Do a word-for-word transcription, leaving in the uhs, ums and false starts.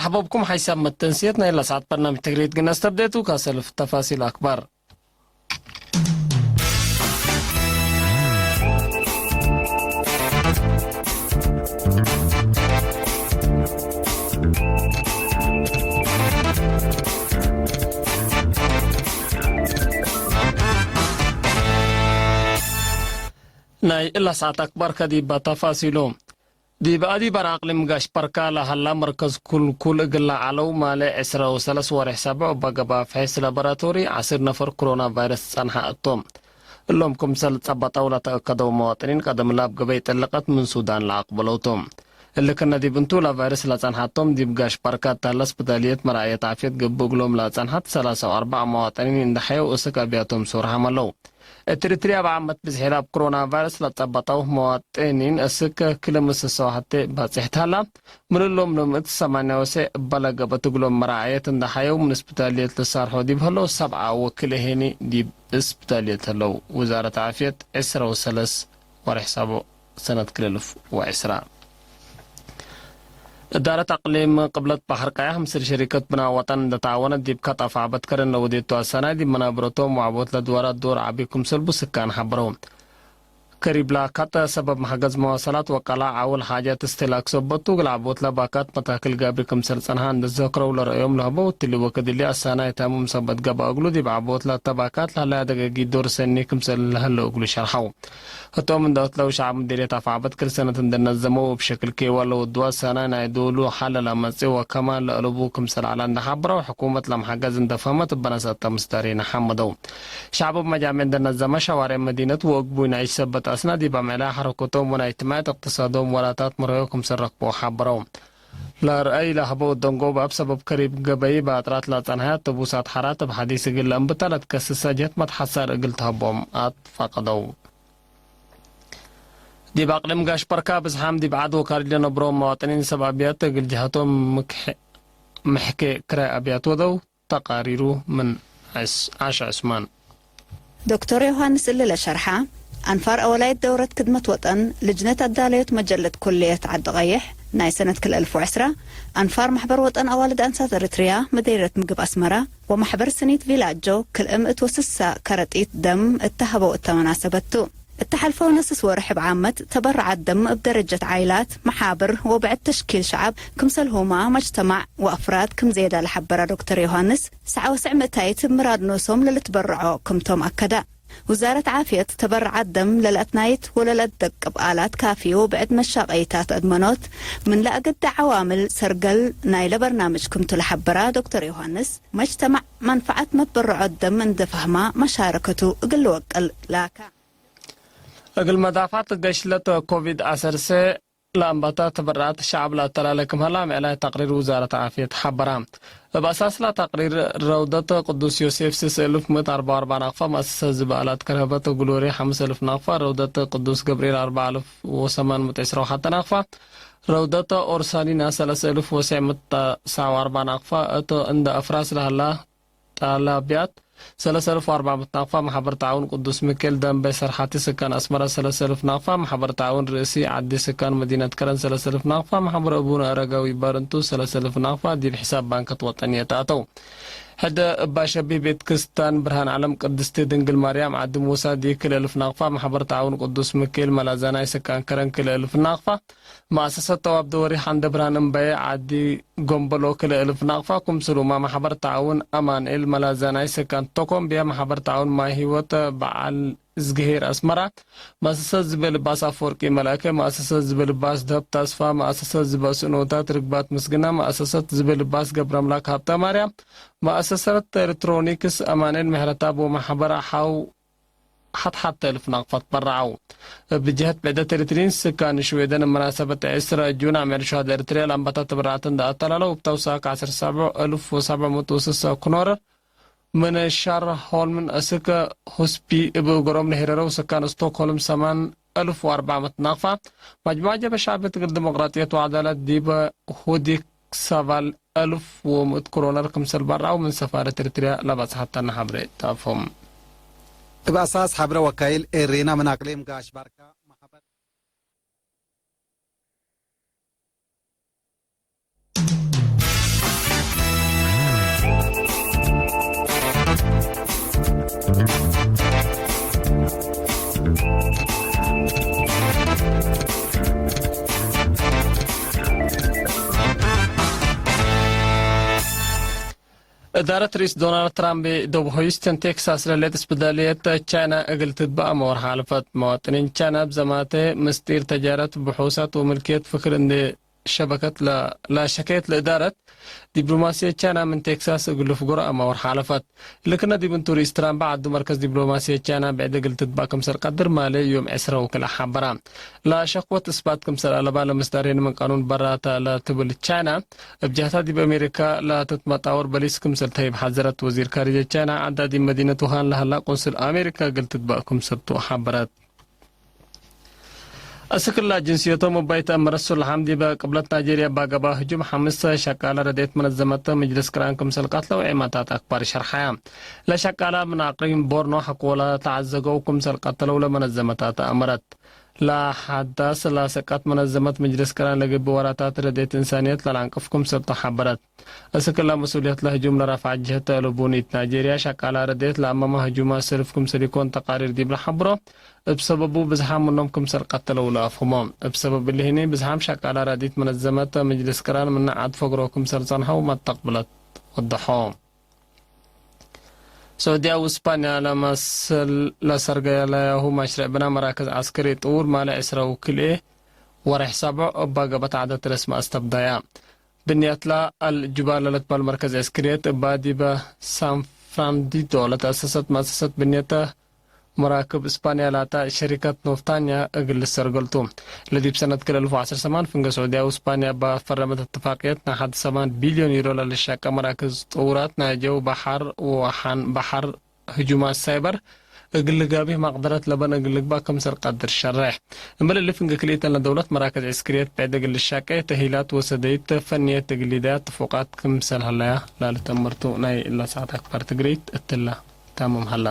ሐበብኩም ሓይሳብ መተንስየት ናይ ለሰዓት በርናምጅ ትግርይት ግን አስተብዴቱ። ካሰልፍ ተፋሲል አክባር። ናይ እላ ሰዓት አክባር ከዲብ ተፋሲሉ። ዲብ አዲበር አቅሊም ጋሽ በርካ ለሀላ መርከዝ ኩልኩል እግል ለዐለው ማሌ ዕስረ ወሰለስ ወሬሕ ሰብዕ እበ ገባፍ ፌስ ላቦራቶሪ ዐስር ነፈር ክሮና ቫይረስ ጸንሐ እቶም። እሎም ክምሰል ጸበጠው ለተአከደው መዋጥኒን ቀደም ላብ ገበይ ጥልቀት ምን ሱዳን ለአቅበለው ቶም። እሊ ክነ ዲብ እንቱ ለቫይረስ ለጸንሐቶም ዲብ ጋሽ በርካ እታለ ስፒታልየት መርአየት ዓፍየት ገብእ እግሎም ለጸንሐት ሰላሳ ወአርበዕ መዋጥኒን እንደ ሐየው እስክ አብያቶም ሶር ሐመለው። እት ኤሪትርያ እብ ዓመት ብዝሒ ላብ ክሮና ቫይረስ ለጸበጠው መዋጥኒን እስክ ክልምስ ሰው ሐቴ ባጽሕት ሀላ። ምን እሎም ለምእት ሰማንያ ወሰዕ እበ ለገብአት እግሎም መራዐየት እንደ ሐየው ምን ስፒታልየት ልሳርሖ ዲብ ህለው ሰብዓ ወክልኤ ሄኒ ዲብ ስፒታልየት ህለው። ውዛረት ዓፍየት ዕስረ ወሰለስ ወሬሕ ሰብዕ ሰነት ክልኤ እልፍ ወዕስራ። እዳረት አቅሊም ቅብለት በሐር ቀያሕ ምስል ሸሪከት ብናእ ወጠን እንደ ተዓወነት ዲብ ከጠፍ ዐበት ከረን ለወዴቱ አሰናይ ዲብ መናብረቶም ወዐቦት ለድወራት ዶር ዐቢ ክምሰልቡ ስካን ሐብረው። ከሪብ ላካት ሰበብ መሐገዝ መዋሰላት ወቀላዕ አውል ሓጀት እስትህላክ ሰበቱ እግል ዐቦት ለባካት መታክል ጋብር ክምሰል ጸንሐ እንደ ዘክረው ለረአዮም ለህበው እትሊ ወክድ እሊ አሳናይ ታሙም ሰበት ገብአ እግሉ ዲብ ዐቦት ለአተባካት ለሀለያ ደገጊት ዶር ሰኒ ክምሰል ለሀለው እግሉ ሸርሐው። ህቶም እንደ እትለው ሸዕብ ምዲርየት አፍዓበት ክል ሰነት እንደ ነዘመው እብ ሸክል ኬዋ ለወድዋ አሳናይ ናይ ዶሉ ሐለ ለመጽእ ወከማን ለአለቡ ክምሰል ዐለ እንደ ሐብረው ሕኩመት ለመሐገዝ እንደ ፈህመት እበ ነሰአተ ምስዳሪነ ሐመደው። ሸዕብ እብ መጃምዕ እንደ ነዘመ ሸዋሬዕ መዲነት ወእግቡይ ናይ ሰበት አስናን ዲብ አምዕላይ ሐረኮቶም ወናይ እጅትማዕየት እቅትሳዶም ወላታት ምርሆ ክምሰል ረክበው ሐበረው። ለርአይ ለሀበው ደንጎብ እብ ሰበብ ከሪብ ገበይ በአጥራት ለጸንሐ አውቶቡሳት ሐራት እብ ሐዲስ እግል ለእንብታ ለትከስሰ ጀህት መትሐሳር እግል ተሀቦም አትፈቀደው። ዲብ አቅሊም ጋሽ በርካ ብዝሓም ዲብ ዐድ ወካርጅ ለነብሮም መዋጥኒን ሰብ አብያት እግል ጀሀቶም ምክሕ-፣ ምሕኬ ክራይ አብያት ወደው። ተቃሪሩ ምን ዐሽ-፣ ዓሽ ዑስማን። ዶክተር ዮሃንስ እሊ ለሸርሐ፣ አንፋር አወላይት ደውረት ክድመት ወጠን፣ ልጅነት አዳለዮት መጀለት ኩልየት ዐዲ ቀይሕ፣ ናይ ሰነት ክልኤ እልፍ ወዕስራ፣ አንፋር ማሕበር ወጠን አዋልድ አንሳት ኤረትርያ፣ ምዲርየት ምግብ አስመራ ወማሕበር ስኒት ቪላጆ ክልኤ ምእት ወስሳ ከረጢት ደም እተ ሀበው እተ መናሰበት ቱ። እተ ሐልፈው ነስስ ወርሕ እብ ዓመት ተበረዓት ደም እብ ደረጀት ዓይላት፣ መሓብር ወብዕድ ተሽኪል ሸዐብ፣ ክምሰልሁመ መጅተማዕ ወአፍራድ ክም ዜዳ ለሐበረ ዶክተር ዮሃንስ፣ ሰዓ ወሰዕ ምእታይት እብ ምራድ ኖሶም ለልትበረዖ ክምቶም አከደ። ውዛረት ዓፍየት፣ ተበረዓት ደም ለለአትናይት ወለለአትደቅብ አላት ካፊ ወብዕድ መሻቀይታት አድመኖት። ምን ለአግደ ዐዋምል ሰርገል ናይለ በርናምጅ ክምቱ ለሐበረ ዶክተር ዮሃንስ፣ መጅተማዕ መንፈዐት መትበረዖት ደም እንዴ ፈህመ መሻረከቱ እግል ልወቅል ላከ። እግል መዳፋት ገሽለት ኮቪድ ዐሰርተ ለአንበተ ተበረዓት ሸዐብ ለአተላለ ክም ሀላ ምዕላይ ተቅሪር ውዛረት ዓፍየት ሐበረ። እብ አሳስ ለተቅሪር፣ ረውደት ቅዱስ ዮሴፍ ስስ እልፍ ምእት አርበዕ ወአርበዕ ናቅፋ፣ መአሰሰት ዝበአላት ከርሀበት ግሎሪ ሐምስ እልፍ ናቅፋ፣ ረውደት ቅዱስ ገብርኤል አርበዕ እልፍ ወሰማን ምእት ዕስራ ወሐተ ናቅፋ፣ ረውደት ኦርሳሊና ሰለስ እልፍ ወሰዕ ምእት ተስዓ ወአርበዕ ናቅፋ፣ እት እንደ አፍራስ ለሀላ ጣላብያት ሰለስ እልፍ ወአርበዕ ምእት ናቅፋ፣ መሐበር ተዓውን ቅዱስ ሚካኤል ደንበ ሰርሓቲ ስካን አስመረ ሰለስ እልፍ ናቅፋ፣ መሐበር ተዓውን ርእሲ ዐዲ ስካን መዲነት ከረን ሰለስ እልፍ ናቅፋ፣ መሐበር አቡነ አረጋዊ ባርንቱ ሰለስ እልፍ ናቅፋ ዲብ ሕሳብ ባንከት ወጠንየት አተው። ሕደ እብ አሸቢ ቤት ክስታን ብርሃን ዓለም ቅድስቲ ድንግል ማርያም ዐዲ ሙሳ ዲ ክልኤ እልፍ ናቅፋ፣ መሐበር ተዓውን ቅዱስ ሚካኤል መላዛናይ ስካን ከረን ክልኤ እልፍ ናቅፋ፣ መአሰሰት ተዋብ ደወሪ ሐንደ ብርሃን እምባዬ ዐዲ ጎምበሎ ክልኤ እልፍ ናቅፋ፣ ክምስሉመ መሐበር ተዓውን አማንኤል መላዛናይ ስካን ቶኮምቢያ፣ መሐበር ተዓውን ማይ ህይወት በዓል እዝግሄር አስመራ፣ መአሰሰት ዝቤ ልባስ አፈወርቂ መልአከ፣ መአሰሰት ዝቤ ልባስ ደሀብ ታስፋ፣ መአሰሰት ዝቤ ስእኖታት ርግባት ምስግና፣ መአሰሰት ዝቤ ልባስ ገብረምላክ ሀብተማርያም፣ መአሰሰት ኤሌክትሮኒክስ አማንኤል ምሕረተአብ ወመሐበር ሐው ሐት ሐተ እልፍ ናቅፋ ትበረዐው። እብ ጀህት ብዕደት ኤሪትሪን ስካን ሽዌደን እብ መናሰበት ዕስረ ጁን አምዕል ሹሀደ ኤሪትርያ ለአንበታት ተበረዓት እንደ አተላለው እብ ተውሳክ ዐስር ሰብዕ እልፍ ወሰብዕ ምእት ወስሳ ክኖረር ምን ሻርሆልምን እስክ ሁስቢ እብ እገሮም ለሄረረው ስካን ስቶክሆልም ሰማን እልፍ ወአርበዕ ምእት ናቅፋ። መጅሙዐት ጀብሀት ሸዕብየት እግል ዲሞቅራጥየት ወዐዳለት ዲበ ሁዲክ ሰባል እልፍ ወምእት ክሮነር ክምሰል በረዐው ምን ሰፋረት ኤሪትርያ ለበጽሐተነ ሐብሬ ተአፎም። እብ አሳስ ሐብረ ወካይል ኤሬና ምን አቅሊም ጋሽ ባርካ መሐበር። እዳረት ርኢስ ዶናልድ ትራምፕ ዶብ ሆዩስተን ቴክሳስ ለሌጥ እስብዳልየት ቻይና እግል ትትበአ መወር ሓለፈት። መዋጥኒን ቻይና ብዘማተ ምስጢር ተጃረት፣ ብሑሳት ወምልክየት ፍክር እንዴ ሸበከት ለ-፣ ለሸከየት ለእዳረት ዲፕሎማስየት ቻይና ምን ቴክሳስ እግል ልፍጉር አማወር ሓለፈት። ልክነ ዲብ እንቱ ርኢስ ትራምፕ ዐዱ መርከዝ ዲፕሎማስየት ቻይና ብዕድ እግል ትትበእ ክምሰል ቀድር ማሌ ዮም ዕስረ ወክልኤ ሐበራ። ለሸክወት እስባት ክምሰል አለባ ለምስዳሬን ምን ቃኑን በራተ ለትብል ቻይና፣ እብ ጀህታ ዲብ አሜሪካ ለትትመጣወር በሊስ ክምሰል ተህይብ ሐዘረት። ወዚር ካርጅየት ቻይና ዐዳ ዲብ መዲነት ውሃን ለሀላ ቆንስል አሜሪካ እግል ትትበእ ክምሰልቱ ሐበረት። አስክ እላ ጅንስየቶም እባ ኢተአመረት ሱልሓም ዲበ ቅብለት ናይጄርያ እባ ገብአ ህጁም ሐምስ ሸቃለ ረድኤት መነዘመት ምጅልስ ቅራን ክምሰል ቀትለው ዔማታት አክባር ሸርሐያ። ለሸቃላ ምን አቅሊም ቦርኖ ሐቆ ለተዐዘገው ክምሰል ቀተለው ለመነዘመታት አመረት። ለሐዳስ ለሰቃት መነዘመት ምጅልስ ቅራን ለገብእ ወራታት ረድኤት እንሳንየት ለለአንቅፍ ክምሰልቱ ሐበረት። እስክ እላ መስኡልየት ለህጁም ለረፍዐት ጀህት ተአለቡኒት ናይጄርያ ሸቃላ ረድኤት ለአመመ ህጁማት ሰልፍ ክምሰል ኢኮን ተቃሪር ዲብ ለሐብሮ፣ እብ ሰበቡ ብዝሓም ምኖም ክምሰል ቀተለው ለአፍህሞ። እብ ሰበብ እሊ ህኒ ብዝሓም ሸቃላ ረድኢት መነዘመት ምጅልስ ቅራን ምነ ዐድ ፈግሮ ክምሰል ጸንሐው መተቅብለት ወደሖ። ሰዑድያ ወስፓንያ ለመስል ለሰርገለያሁ መሽረዕ ብና መራክዝ ዐስከሪ ጥውር ማለ ዕስረ ወክልኤ ወሬሕ ሳብዕ እባ ገብአት ዐደት ረስመ አስተብዳያ። ብንያትላ አልጁባለ ለትበህል መርከዝ ዐስከርየት እባ ዲበ ሳን ፍራንዲዶ ለተአሰሰት መአሰሰት ብንየተ መራክብ እስፓንያ ላተ ሸሪከት ኖፍታንያ እግል ልሰርገል ቱ። ለዲብ ሰነት ክል አልፍ ወዐስር ሰማን ፍንገ ሰዑድያ ወእስፓንያ እባ ፈረመት እትፋቅየት ናይ ሐድ ሰማን ቢልዮን ዩሮ ለልሻቀ መራክዝ ጥውራት ናይ ጀው በሐር ወወሓን በሐር ህጁማት ሳይበር እግል ልጋብህ መቅደረት ለበን እግል ልግባእ ክምሰል ቀድር ሸሬሕ። እምበል እሊ ፍንጌ ክልኢተን ለደውለት መራክዝ ዐስክርየት ብዕድ እግል ልሻቄ ተእሂላት ወሰደይት ፈንየት እግል ሊደያ ትፉቃት ክምሰል ሀለያ ላልትአመርቱ ናይ እላ ሰዓት አክባር ትግርይት እትላ ታምም ሀላ።